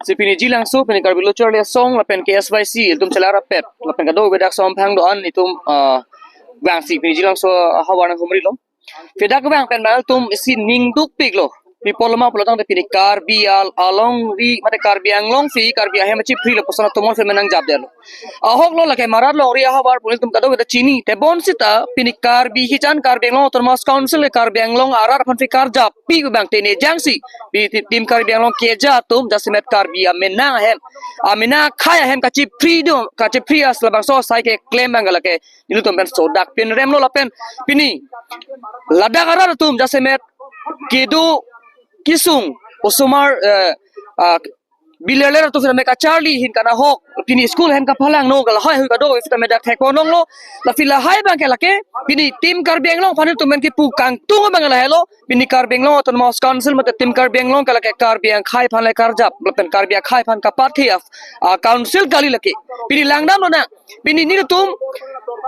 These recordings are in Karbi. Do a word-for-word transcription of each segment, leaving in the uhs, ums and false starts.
Si pini Jilangso, pini Karbi Lo Charli Asong lapen K S Y C, ilitum chelarapet lapen kadokave dak asamphang do-an itum, ah, vangsi pini Jilangso ahavar nanghumrilo. Pini dak vang pen abang ilitum isi ning dukpiklo. Pi apotlo ma pulotangte pini Karbi al-, alongri mate Karbi Anglong si Karbi ahem achiprilo puson atum ong si menang japdetlo. Ahoklo, lake Marat longri ahavar pu ilitum kadokave ta chini. Tebon seta pini Karbi hichan Karbi Anglong Autonomous Council ke Karbi Anglong arat aphan si karjap pi abang tene jangsi pi ti-, Team Karbi Anglong keja atum jasemet Karbi amenang ahem, amenang akhai ahem kachipri do, kachipri as labangso asai keklem abang lake ilitum pen sodak pinremlo lapen pini ladak arat atum jasemet kedo kesung osomar, eh, ah, bilerler atum sitame kacharli ahin kanahok, pini school ahem kapalangno, lahai hui kadokave sitame dak thekponlonglo. Lasi lahai abang ke lake pini Team Karbi Anglong aphan ilitum pen kipu kangtung abang lahelo. Pini Karbi Anglong Autonomous Council mate Team Karbi Anglong ke lake Karbi akhai aphan le karjap lapen Karbi akhai aphan kapathe a, ah, council kali lake. Pini langdamlonang. Pini nelitum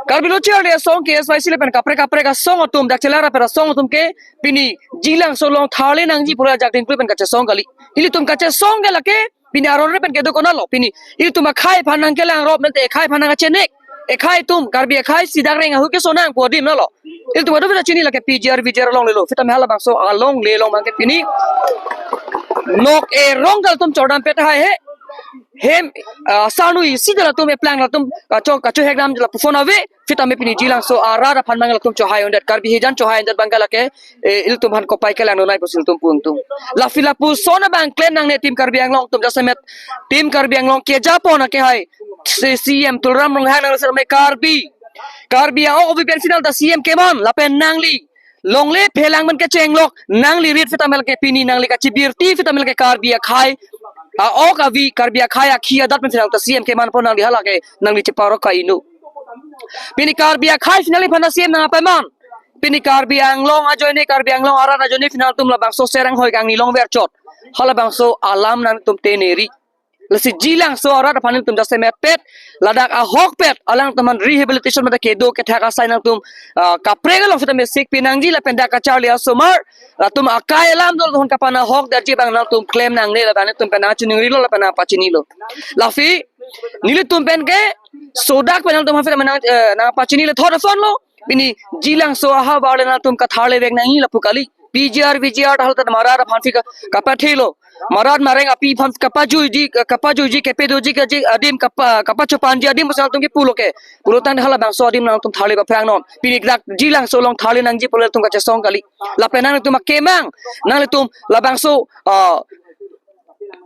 Karbi Lo Charli Asong, K S Y C lapen kaprek kaprek asong atum, dak chelarapet asong atum ke pini Jilangso along tharle nangji pu ajak dingklu pen kachesong kali. Ilitum kachesong ke lake pini aron re pen kedo konatlo. Pini ilitum akhai aphan nangkelangrop, nangte akhai aphan nangkachenek. Akhai atum, Karbi akhai si dak reng ahu kesonang pu adim nalo. Ilitum kadokave ta chini, lake P G R, V G R alonglelo. Sitame halabangso alongle along abang ke pini nok erong ta ilitum chordam pet hai he. Hem, ah, sarnu isi ta latum eplang latum, ah, cho, kachohekdam lapuson ave. Sitame pini Jilangso arat aphan abang latum chohai undet, Karbi hijan chohai undet abang ke lake, eh, ilitum aphan kopai kelang nonai pusi ilitum pu ingtung. Lasi lapuson abang klem nangne Team Karbi Anglong atum jasemet Team Karbi Anglong keja pon akehai si C M Tuliram Ronghang nang sitame Karbi, Karbi a-ok avi pen si nangta C M keman lapen nangli longle phelang pen kechenglok, nangli rit sitame lake pini nangli kachibirti sitame lake Karbi akhai a-ok avi, Karbi akhai akhi adat pen si nangta C M keman pon, nangli halake nangli cheparok ka-inu. Pini Karbi akhai si nangliphan C M nangpaman. Pini Karbi Anglong ajoine, Karbi Anglong arat ajoine si nangtum labangso serang hoi kangni longver chot. Halabangso alam nangtum teneri. Lasi Jilangso arat aphan nelitum jasemet pet, ladak ahokpet alangtum aphan rehabilitation mate kedo kethak asai nangtum, ah, kaprek along sitame sikpi nangji lapen dak kacharli asomar latum akai alam do latum kapanahok detji abang nangtum klem nangne, labang nelitum pen nangchiningrilo lapen nangpachinilo. Lasi nelitum pen ke sodak pen nangtum aphan sitame nang, eh, nangpachinilo thot asonlo. Pini Jilangso ahavar le nangtum katharlevek nangji lapu kali. P G R, V G R ta halata Marat aphan si ka-, kapathelo. Marat mareng api aphan kapajuiji, kapajuiji, kepedoji kaji adim, kapa-, kapachopanji adim pusi nangtum kipulo ke. Pulotangte halabangso adim nangtum tharle paphrangnon. Pini dak Jilangso along tharle nangji pule ilitum kachesong kali. Lapen nangtum akemang, nanglitum labangso, ah,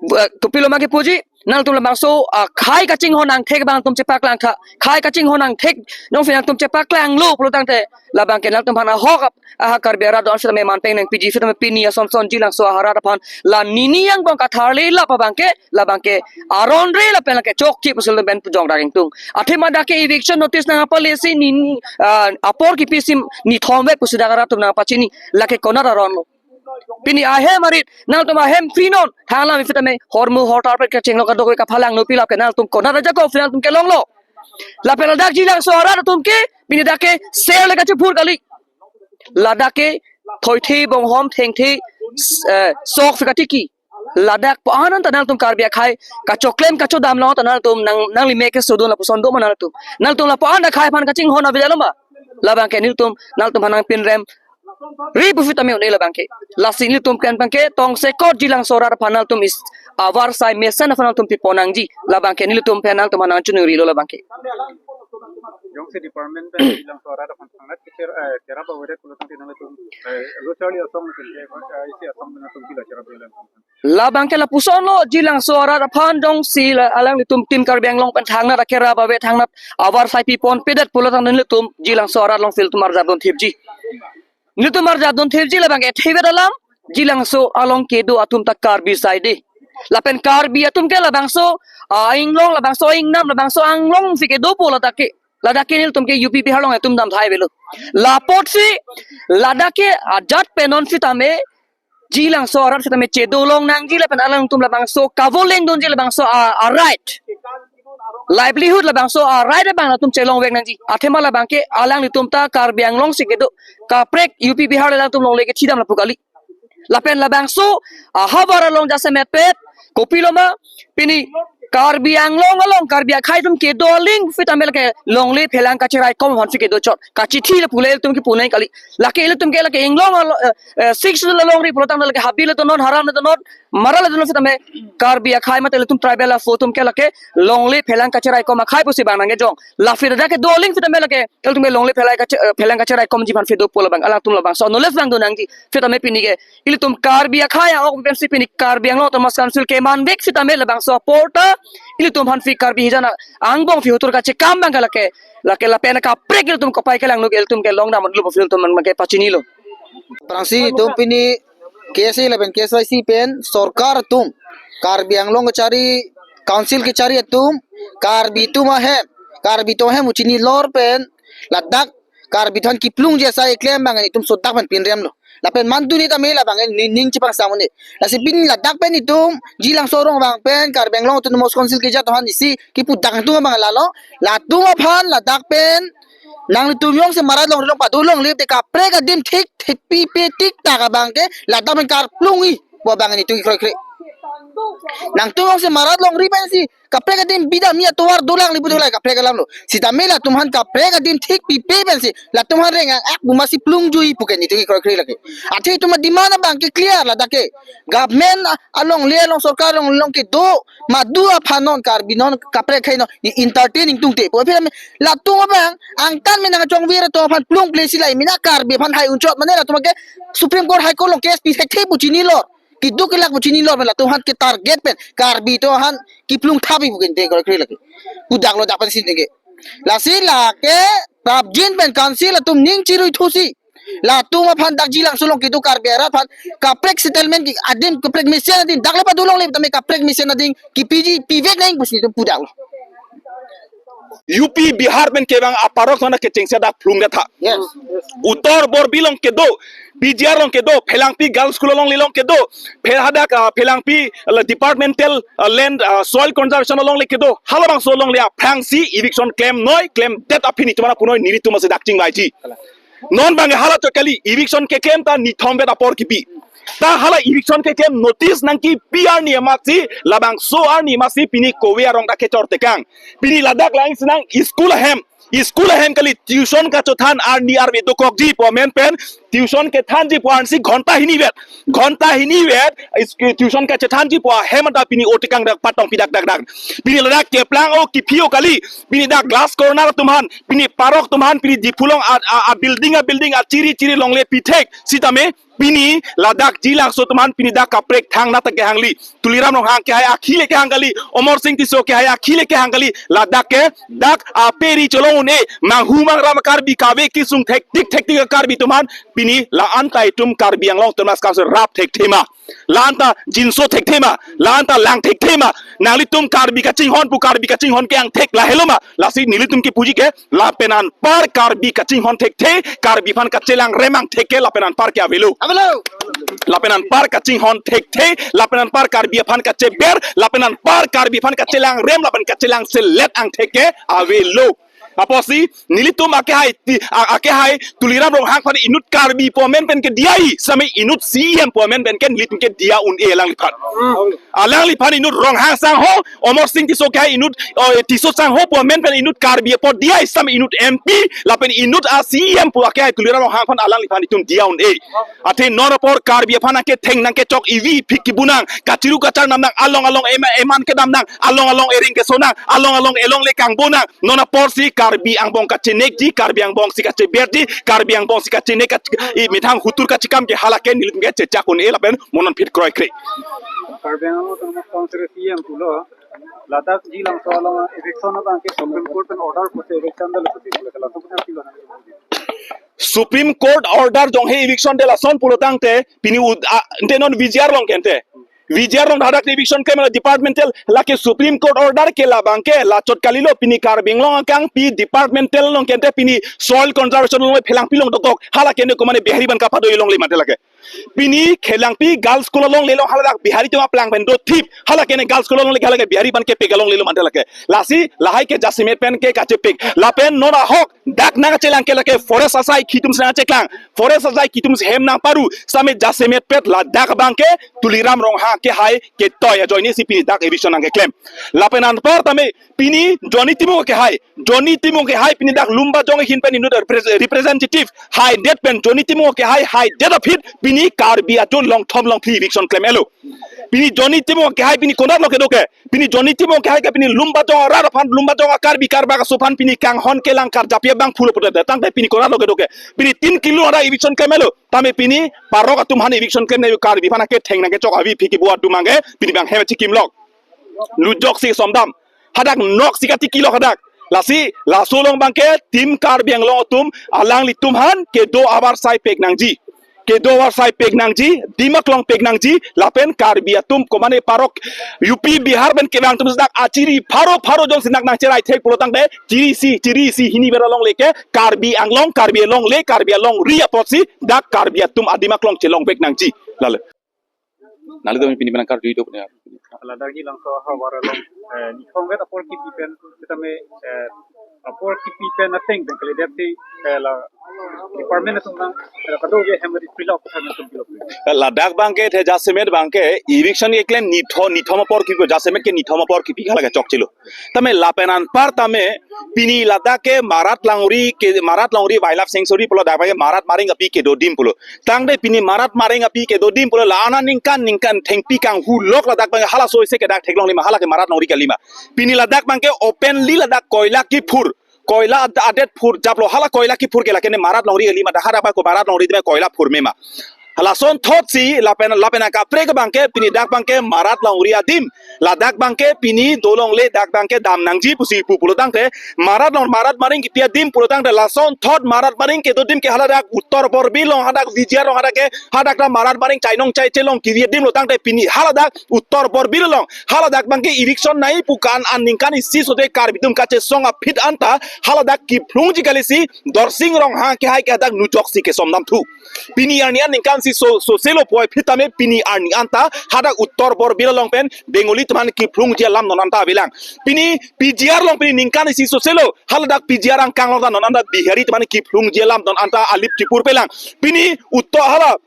bu-, eh, kopilo ma kepuji, nangtum labangso, ah, akhai kachinghon angthek abang nangtum chepaklangtha. Akhai kachinghon angthek nong si nangtum chepaklanglo pulotangte labang ke nangtum aphan ahok ap-, aha Karbi arat do-an sitame manpeng nangpiji, sitame pini asonson Jilangso arat aphan la nini angbong katharle lap abang ke, labang ke aron re lapen lake chokche pusi ilitum pen pujong dak ingtung. Athema dak ke eviction notice nangpale si nini, ah, apor kipi si nithom vek pusi dak arat atum nangpachini, lake konat aronlo. Pini ahem arit, nangtum ahem free non, thang alam sitame hormu hortar pet kachenglok kadokave kapalangno, pilap ke nangtum konat ajakong si nangtum kelonglo. Lapen ladak Jilangso arat atum ke pini dak ke ser le kachiphur kali. Ladak ke thoithe bonghom thengthe, eh, sok si katiki. Ladak pu-an anta nangtum Karbi akhai kachoklem kachodam along ta nangtum nang, nangli me kesodun lapuson do ma nangtum. Nangtum lapu-an akhai aphan kachinghon avedetlo ma. Labang ke nelitum nangtum aphan nangpinrem ri pu sitame un-e labang ke. Lasi nelitum pen abang ke tongsekot Jilangso arat aphan nangtum is avarsai mesen aphan nangtum pipon nangji. Labang ke nelitum pen nangtum aphan nangchiningrilo labang ke. Jongsi department pen Jilangso arat aphan thangnat kicher, eh, cherap avedet pulotangte nangtum, eh, Lo Charli Asong nangtum, eh, isi asong nangtum pila cherap avedet. Labang ke lapusonlo, Jilangso arat aphan jongsi la alanglitum Team Karbi Anglong pen thangnat akerap ave, thangnat avarsai pipon pedet pulotangte nelitum Jilangso arat along si ilitum arjap dunthipji. Nelitum arjap dunthipji labang ke thevet alam, Jilangso along kedo atum ta Karbi saide. Lapen Karbi atum ke labangso, ah, inglong, labangso ingnam, labangso anglong si kedo pu ladak ke. Ladak ke nelitum ke U P Bihar along atum dam thai avelo. Lapotsi ladak ke ajat pen non sitame Jilangso arat sitame chedolong nangji lapen alangtum labangso kavoleng dunji labangso a, a right. livelihood labangso a right abang latum chelongvek nangji. Athema labang ke alanglitum ta Karbi Anglong si kedo kaprek U P Bihar alangtum longle kethidam lapu kali. Lapen labangso ahavar along jasemet pet, kopiloma, pini Karbi Anglong along Karbi akhei atum kedo aling sitame lake longle phelang kacheraikom aphan si kedo chot. Kachithi lapu le ilitum kipu nang kali. Lake ilitum ke lake inglong alo, eh, eh, six along ri pulotangte lake Habi le tonon, Haram le tonon, Mara le tonon sitame Karbi akhei mate ilitum tribal afo atum ke lake longle phelang kacheraikom akhei pusi bang nangkejong. La fir dak kedo aling sitame lake ilitum ke longle phelang kache-, eh, phelang kacheraikomji aphan si dopo labang alangtum labangso knowledge bang do nangji. Sitame pini ke ilitum Karbi akhei a-ok pensi pini Karbi Anglong Autonomous Council kemanvek sitame labangso apor ta ilitum aphan si Karbi hijan angbong si hutur kachekam bang ke lake, lake lapen kaprek ilitum kapai kelang nuk ilitum ke long dam lo, ilitum man ke pachinilo. Prangsi itum pini K S A lapen K S Y C pen sorkar atum, Karbi Anglong kachari, council kachari atum, Karbi atum ahem, Karbi atum ahem uchini lor pen ladak Karbi atum aphan kiplungji asai keklem bang itum sodak pen pinrem lo. Lapen manduni tame labang ni ning chepangsam un-e. Lasi pini ladak pen itum Jilangso arong abang pen Karbi Anglong Autonomous Council kejat atum aphan isi kipu dak atum abang lalo. Latum aphan ladak pen nanglitum jongsi Mara longle along pado longle te kaprek adim thik thik pipe tik tak abang ke ladak pen karplungji pu abang itum kroikre. Nangtum jongsi Mara longri pensi kaprek adim bidam atovar dolang lipu dolai kaprek alam lo. Sitame latum aphan kaprek adim thik pipe pensi latum aphan reng-ang ak buma si plungjuiji pu ke itum kroikre lake. Athe itum ademand abang ke clear ladak ke. Government a-, alongle along sorkar along along kedo madu aphan non Karbi non kaprek akhei non i entertaining tungte. Pu aphi latum abang angtan me nangchongvir atum aphan plungple si lai mina Karbi aphan hai unchot mane latum ke Supreme Court, High Court along case pi thekthe pu chini lor. Kiduk kelak pu chini lor pen latum aphan ke target pen Karbi atum aphan kiplung thapi pu ke itum kroikre lake. Pu dak lo dak pen si neke. Lasi lake prapjin pen council atum ning chirui thusi latum aphan dak Jilangso along kedo Karbi arat aphan kaprek settlement ki adim kaprek mesen adim dak le pado longle tame kaprek mesen adim kipiji pivek nang pusi itum pu dak lo. U P Bihar pen kevang aparok thana kechengsi dak plung dak tha. Yes. Uttar Borbil along kedo, P G R along kedo, Phelangpi Girls School alongle along kedo, Phel hadak, ah, Phelangpi, ah, departmental, ah, land, ah, soil conservation alongle kedo, halabangso alongle aphrangsi eviction klemnoi, klemdet aphi nelitum aphan punoi nelitum asi dak chingvaiji. Non bang hala chot kali, eviction keklem ta nithom vet apor kipi. Ta hala eviction keklem notice nangkipi arni amatsi, labangso arni amatsi pini kove arong dak kechor tekang. Pini ladak lang sinang school ahem. School ahem kali tuition kachothan arni arve dokokji pu amen pen tuition kethanji pu ansi ghonta hini vet. Ghonta hini vet is-, tuition kachethanji pu ahem anta pini otikang dak patong pidak dak dak. Pini ladak keplang o kiphi o kali. Pini dak glass corner atum aphan, pini parok atum aphan, pini Diphu along a, a, a building a building a chiri chiri longle pithek. Sitame pini ladak Jilangso atum aphan pini dak kaprek thang na ta kehangli. Tuliram Ronghang kehai akhi le kehang kali, Amarsing Tisso kehai akhi le kehang kali, ladak ke dak aperi cholong un-e, manghu mangram Karbi kave kesung thektik thektik Karbi atum aphan pini la-an ta itum Karbi Anglong Autonomous Council rap thekthe ma. La-an ta jinso thekthe ma, la-an ta lang thekthe ma. Nanglitum Karbi kachinghon pu Karbi kachinghon ke angthek lahelo ma. Lasi nelitum kipuji ke lapen anpar Karbi kachinghon thekthe, Karbi aphan kachelang rem angthek ke lapen anpar ke avelo. Avelo. Lapen anpar kachinghon thekthe, lapen anpar Karbi aphan kacheber, lapen anpar Karbi aphan kachelang rem, lapen kachelang selet angthek ke avelo. Apotsi nelitum akehai ti-, a-, akehai Tuliram Ronghang aphan inut Karbi pu amen pen ke diya-i, sitame inut C E M pu amen pen ke nelitum ke diya un-e alangliphan. Alangliphan inut Ronghang sangho, Amarsing Tisso kehai inut, oh, Tisso sangho pu amen pen inut Karbi apot diya-i, sitame inut M P, lapen inut a C E M pu akehai Tuliram Ronghang aphan alangliphan itum diya un-e. Athe non apor Karbi aphan nangketheng nangkechok ivi phik kibu nang, kachiru kachar nam nang, along along ema-, eman kedam nang, along along ering keso nang, along along elongle kangbo nang, non apor si Karbi angbong kachenekji, Karbi angbong si kacheberji, Karbi angbong si kachenek kach-, i methang hutur kachekam ke hala ke nelitum ke chechak un-e lapen mo non phit kroikre. Karbi Anglong Autonomous Council C E M pulo, ladak Jilangso along eviction abang ke Supreme Court pen order pusi eviction dalo pusi pulo, laso pusi pulo. Supreme Court order jonghe eviction de lason pulotangte, pini ud-, a, ante non V G R along ke ante. V G R along hadak eviction ke mela departmental, lake Supreme Court order ke labang ke, la chot kalilo pini Karbi Anglong akangpi departmental along ke ante pini soil conservation along Phelangpi along dokok, hala ke ante komane Bihari aphan kapado alongle mate lake. Pini Khelangpi Girls School alongle along haladak Bihari atum aplang pen do thip. Hala ke ne Girls School alongle, hala ke Bihari aphan kepik alongle lo mante lake. Lasi lahai ke jasemet pen ke kachepik. Lapen non ahok dak nangchelang ke lake forest asai kitum si nangcheklang. Forest asai kitum si hem nangparu. Sitame jasemet pet ladak abang ke Tuliram Ronghang ke hai ketoi ajoine si pini dak eviction nangkeklem. Lapen anpar tame pini Johnny Timung ke hai, Johnny Timung ke hai pini dak Lumbajong ahin pen inut repres-, representative haidet pen Johnny Timung ke hai haidet aphi pini Karbi ajo longthom longphli eviction klem-et lo. Pini Johnny Timung ke hai pini konat lo kedo ke, pini Johnny Timung ke hai ke pini Lumbajong arat aphan, Lumbajong a-Karbi karbak aso aphan pini kanghon kelang karjapji abang phulo pudet tangte pini konat lo kedo ke, pini tin kilo ada eviction klem-et lo. Tame pini parok atum aphan eviction klem ne Karbi aphan ke theng nangkechok avi phiki buat dumang ke pini bang hem chikim lok. Lujok si somdam. Hadak nok si kati kilo hadak. Lasi laso along abang ke Team Karbi Anglong atum alanglitum aphan kedo avarsai pek nangji. Kedo avarsai pek nangji, Dimaklong pek nangji, lapen Karbi atum komane parok U P Bihar pen kevang atum dak achiri pharo pharo jongsi dak nangcherai thek pulo tangte chiri isi, chiri isi hini ber alongle ke Karbi Anglong, Karbi alongle, Karbi alongri apotsi dak Karbi atum a-Dimaklong chelong pek nangji. Lale. Nangli do pini penang kar dui do punya. Ladak Jilangso ahavar along, eh, nithong vet apor kipi pen, sitame, eh, apor kipi pen ateng pen kalidet si, eh, la department atum nang, eh, kado ke hem ri prilok kotha nang tum pilok. Ladak abang ke the jasemet abang ke eviction keklem nithom, nithom apor kipi, jasemet ke nithom apor kipi hala ke chokchelo. Tame lapen anpar tame pini ladak ke Marat Longri ke, Marat Longri Wildlife Sanctuary pulo dak abang ke Marat Maring api kedo adim pulo. Tangte pini Marat Maring api kedo adim pulo la-an aningkan ningkan thengpi kanghulok ladak abang halaso isi ke dak theklongle ma hala ke Marat Longri kalima. Pini ladak abang ke openly ladak koila kiphur. Koila ad-, adet phurjaplo, hala koila kiphur ke lake ne Marat Longri kalima, dak hadak abang ko Marat Longri adim koila phur mema. Halason thotsi lapen, lapen akaprek abang ke pini dak abang ke Marat Longri adim. Ladak abang ke pini dolongle dak abang ke dam nangji pusi pu pulo tangte Marat Long, Marat Maring kipi adim pulo tangte lason thot Marat Maring kedo adim ke haladak Uttar Borbil along hadak Vijay along hadak ke hadak ta Marat Maring chainong chaiche along kipi adim lo tangte pini haladak Uttar Borbil along haladak abang ke eviction nai pu kan aningkan isi sode Karbi atum kachesong aphi anta haladak kiphlungji kali si Dorsing Ronghang ke hai ke hadak nujok si kesomdam thu. Pini arni aningkan isi so, soselo puvoiphit tame pini arni anta hadak Uttar Borbil along pen Bengali atum aphan kiphlungji alam non anta avelang. Pini P G R along pini ningkan isi soselo haladak P G R angkang along ta non anta Bihari atum aphan kiphlungji alam non anta alip chipur pelang. Pini Uttar hala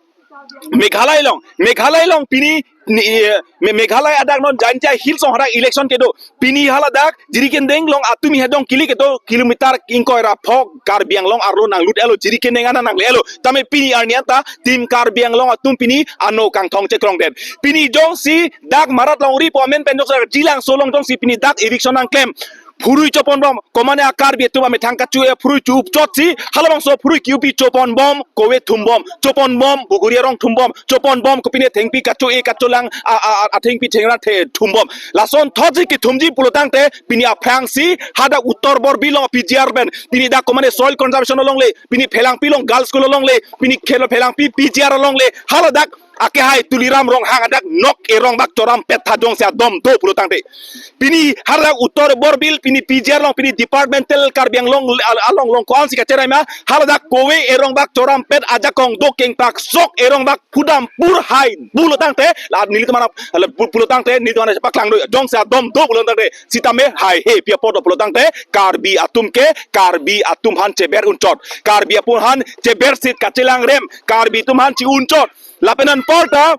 Meghalaya along, Meghalaya along pini ni, eh, Me-, Meghalaya adak non Jaintia Hills along hadak election kedo. Pini haladak Jirikindeng along atum hidong kili kedo kilometer ingkoi ra phok Karbi Anglong arlo nanglut-et lo, Jirikindeng ana nangle-et lo. Tame pini arni anta Team Karbi Anglong atum pini ano kangthong chekrongdet. Pini jongsi dak Marat Longri pu amen pen jongsi Jilangso along jongsi pini dak eviction nangklem phurui choponbom, komane a-Karbi atum amethang kacho-e phurui chu-up chotsi halabangso phurui ki-upi choponbom, kove thumbom, choponbom, buguri arong thumbom, choponbom, kopine thengpi kacho-e kacholang a, a, a, athengpi thengra the thumbom. Lason thotsi kithumji pulo tangte pini aphrangsi hadak Uttar Borbil along P G R pen pini dak komane soil conservation alongle, pini Phelangpi along Girls School alongle, pini khelo Phelangpi P G R alongle, haladak akehai Tuliram Ronghang hadak nok erong bak choram pet tha jongsi adom do pulo tangte. Pini hadak Uttar Borbil, pini P G R along, pini departmental Karbi Anglong al-, along along ko-ansi kacherai ma, haladak kove erong bak choram pet ajakong do kengpak sok erong bak pudam pur hai pulo tangte, la nelitum aphan, la pu-, pulo tangte, nelitum aphan paklang do, jongsi adom do pulo tangte, sitame haihe pi apot do pulo tangte, Karbi atum ke, Karbi atum aphan cheber unchot, Karbi atum aphan cheber sit kachelang rem, Karbi atum aphan chi-unchot. Lapen anpar ta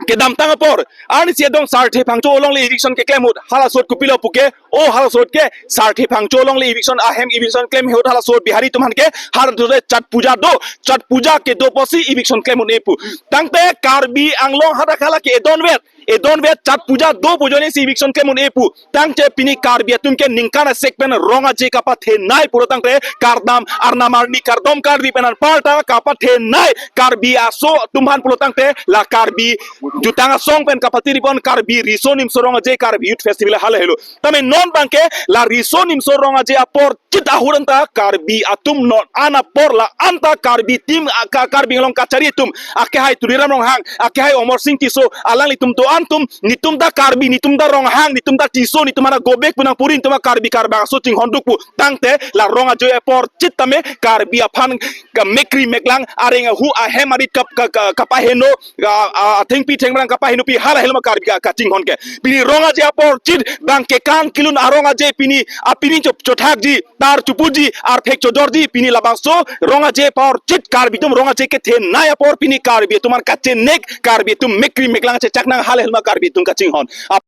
kedamtang apor arnisi adong Sarthe Phangcho alongle eviction keklem ahut, halasot kopilo puke, o halasot ke Sarthe Phangcho alongle eviction ahem eviction klem ahut halasot Bihari atum aphan ke har dure Chhat Puja do, Chhat Puja kedo pusi eviction klem un-e pu. Tangte Karbi Anglong hadak hala ke edonvet, edonvet Chhat Puja do pu ajoine si eviction klem un-e pu. Tangte pini Karbi atum ke ningkan asek pen rong aje kapathenei pulo tangte kardom arnam arni kardom Karbi pen anpar ta kapathenei Karbi aso atum aphan pulo tangte la Karbi jutang asong pen kapatiri pon Karbi Riso Nimso Rong Aje Karbi Youth Festival hala helo. Tame non abangke la Riso Nimso Rong Aje apor chit ahut anta Karbi atum non an apor la anta Karbi tim a-, ka-, Karbi Anglong kachari atum, akehai Tuliram Ronghang, akehai Amarsing Tisso, alanglitum do-an atum, netum ta Karbi, netum ta Ronghang, netum ta Tisso, netum ana gobek pu nangpuri, netum a Karbi Karbak aso chinghon duk pu tangte la Rong Aje apor chit tame Karbi aphan ka mekri meklang, areng ahu ahem arit kap-, ka-, ka-, kapaheno, a, a, athengpi thengphrang kapahenopi hala helo ma Karbi ka-, kachinghon ke. Pini Rong Aje apor chit abangke kang kilun arong aje pini, a pini chop chothakji, tar chupuji, arphek chodorji, pini labangso Rong Aje apor chit Karbi atum Rong Aje kethenei apor pini Karbi atum an kachenek, Karbi atum mekri meklang chechak nang hala helo ma Karbi atum kachinghon. Ap-